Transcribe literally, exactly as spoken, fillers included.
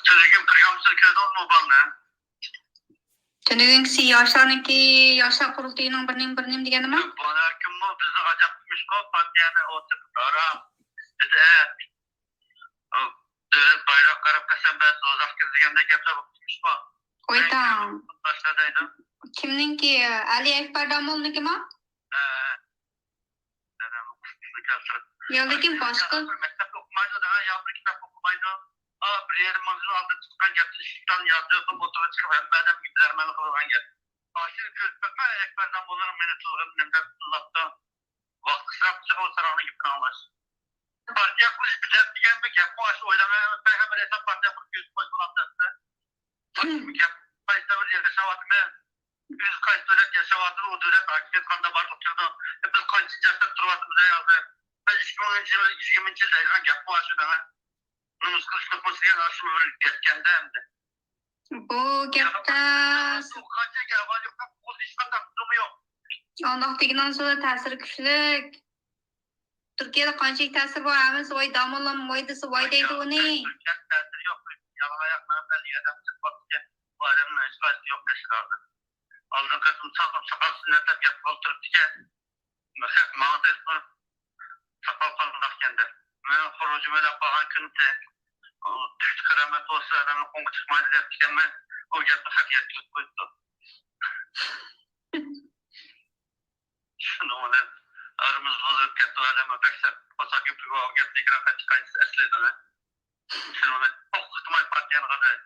تۈنۈگۈن پروگراممىسىنى كۆردىڭىزمۇ بالىنى؟ تۈنۈگۈنكىسى ياشلارنىڭكى، ياشلار قۇرۇلتىيىنىڭ بىر نېمە، بىر نېمە دېگەنىمۇ؟ بۇ ھەركىممۇ بىزنى ئاجاقتىمىشقۇ، پارتىيەنى ئوتتۇرىدا دارا، بىدئەت، دۆلەت بايراق قاراپ قەسەم بەرسە دوزاخ كىر دېگەندەك گەپلەر بولۇپتىمىشقۇ. ۋايتاڭ. باشلا دەيدۇ. كىمنىڭكى؟ ئەلى ئەكبەر دامولنىڭكىمۇ؟ ھە. يا، لېكىن باشقا. بىر مەكتەپتە ئوقۇمايدۇ، دەڭە، يا بىر كىتاب ئوقۇمايدۇ. ئا، بىر يېرىم مىڭ يىل ئالدىن چىققان گەپنى شىتان يازدى قىلىپ ئوتتۇرىغا چىقىپ، ھەممە ئادەمگە بىلەرمەنلىك قىلغان گەپ. ئاشۇ كۆرۈپ باقما، ئەكبەر داموللارنىڭ مېنى تىلغىنى نېمە دەپ تىللاپتۇ. ۋاقىت ئىسراپ قىلىشىغا ئۇ ساراڭنىڭ گېپىنى ئاڭلاش. پارتىيە قۇرۇش بىدئەت دېگەن بىر گەپمۇ ئاشۇ ئويلىماي، پەيغەمبەر ئەلەيھىسسالام پارتىيە قۇرۇپ يۈرۈپ قويسىلا دەپتۇ. گەپ قايسى دەۋر ياشاۋاتىمىز؟ ئۆزى قايسى دۆلەت ياشاۋاتىدۇ، ئۇ دۆلەت ھاكىمىيەت قانداق بارلىققا كېلىدۇ؟ بىز قانچىنچى ئەسىردە تۇرۇۋاتىمىز ھازىر؟ بىز ئىككى مىڭىنچى يىل، يىگىرمىنچى يىل دەيدىغان گەپمۇ ئاشۇ دەڭە. نومۇس قىلىش، نومۇس دېگەن ئاشۇ بىر يەتكەندە ئەمدى. بۇ گەپتە قانچىلىك ئەھۋال يوق، قول ھېچقانداق تۇزۇمى يوق. ئانداق دېگىنىڭىز تەسىرى كۈچلۈك. تۈركىيەدە قانچىلىك تەسىرى بار، ھەممىسى ۋاي داموللام ۋاي دېسە ۋاي دەيدۇ ئۇنى. تۈركىيەدە تەسىرى يوق، يالاڭ ئاياق مەن بىلەن ئادەم چىقىپ قاپتىكەن. بۇ ئادەمنىڭ ھېچقايسىسى يوق تەشۋىقاتى. ئالدىنقى قېتىم ساقال، ساقال سۈننەتلەپ گەپ قىلىپ تۇرۇپتىكەن. خەق ماڭا تېلېفون، ساقال قالمىداقكەن دەپ. مەن خۇرۇجۇم ئۆيلەپ قالغان كۈنى، ئۇ تۈكتە قىرامەت بولسا ئادەمنىڭ قوڭغا چىقمايدۇ دەپتىكەنمەن. ئۇ گەپنى خەق يەتكۈزۈپ قويۇپتۇ. شۇنىڭ بىلەن ئارىمىز بۇزۇلۇپ كەتتى. ئادەممۇ بەك سەت قورساق گېپى بار، گەپنى ئېكران قايسى قايسى ئەسلىدىڭە. شۇنىڭ بىلەن توختىماي پارتىيەنى قازايدۇ.